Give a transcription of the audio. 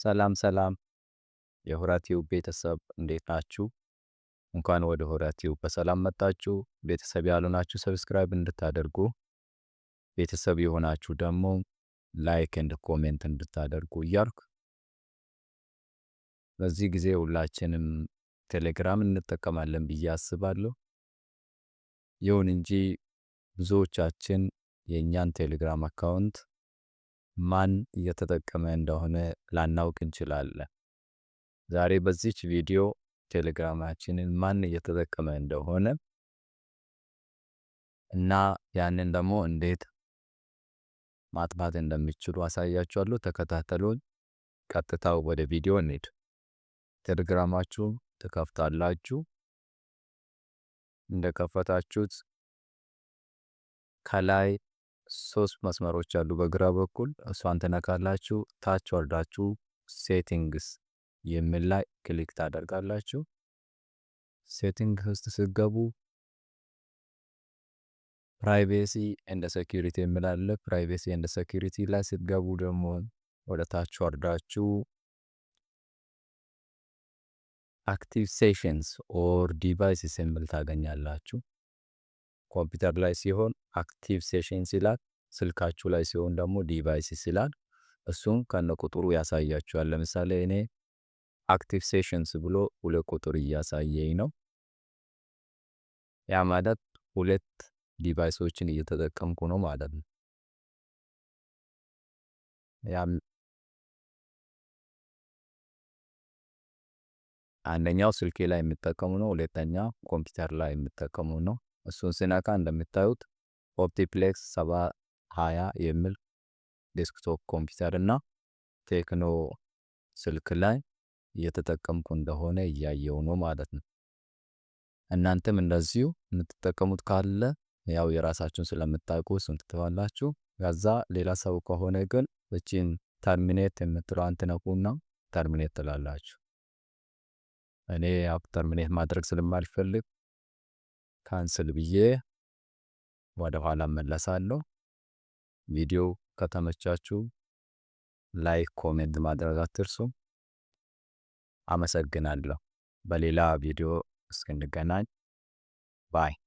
ሰላም ሰላም የሆራ ቲዩብ ቤተሰብ፣ እንዴት ናችሁ? እንኳን ወደ ሆራ ቲዩብ በሰላም መጣችሁ። ቤተሰብ ያልሆናችሁ subscribe እንድታደርጉ፣ ቤተሰብ የሆናችሁ ደግሞ like and comment እንድታደርጉ እያልኩ፣ በዚህ ጊዜ ሁላችንም ቴሌግራም እንጠቀማለን ብዬ አስባለሁ። ይሁን እንጂ ብዙዎቻችን የእኛን ቴሌግራም account ማን እየተጠቀመ እንደሆነ ላናውቅ እንችላለን። ዛሬ በዚች ቪዲዮ ቴሌግራማችንን ማን እየተጠቀመ እንደሆነ እና ያንን ደግሞ እንዴት ማጥፋት እንደሚችሉ አሳያችኋለሁ። ተከታተሉን። ቀጥታው ወደ ቪዲዮ እንሂድ። ቴሌግራማችሁ ትከፍታላችሁ። እንደከፈታችሁት ከላይ ሶስት መስመሮች አሉ በግራ በኩል፣ እሷን ትነካላችሁ። ታች ወርዳችሁ settings የሚል ላይ click ታደርጋላችሁ። Setting ውስጥ ስትገቡ privacy and security የሚል አለ። Privacy and security ላይ ስትገቡ ደግሞ ወደ ታች ወርዳችሁ active sessions or devices የሚል ታገኛላችሁ። ኮምፒውተር ላይ ሲሆን active sessions ይላል። ስልካችሁ ላይ ሲሆን ደግሞ devices ይላል። እሱም ከነ ቁጥሩ ያሳያችኋል። ለምሳሌ እኔ active sessions ብሎ 2 ቁጥር እያሳየኝ ነው። ያ ማለት ሁለት device ኦችን እየተጠቀምኩ ነው ማለት ነው። ያም አንደኛው ስልኬ ላይ የምጠቀመው ነው፣ ሁለተኛ ኮምፒውተር ላይ የምጠቀመው ነው። እሱን ስነካ እንደምታዩት OptiPlex 720 የሚል desktop ኮምፒውተር እና Tecno ስልክ ላይ እየተጠቀምኩ እንደሆነ እያየው ነው ማለት ነው። እናንተም እንደዚሁ የምትጠቀሙት ካለ ያው የራሳችሁን ስለምታውቁ እሱን ትተዋላችሁ። ከዛ ሌላ ሰው ከሆነ ግን እቺን terminate የምትለዋን ትነኩና terminate ትላላችሁ። እኔ ያው terminate ማድረግ ስለማልፈልግ cancel ብዬ ወደ ኋላ እመለሳለሁ። ቪዲዮ ከተመቻችሁ like፣ comment ማድረግ አትርሱ። አመሰግናለሁ። በሌላ ቪዲዮ እስክንገናኝ bye።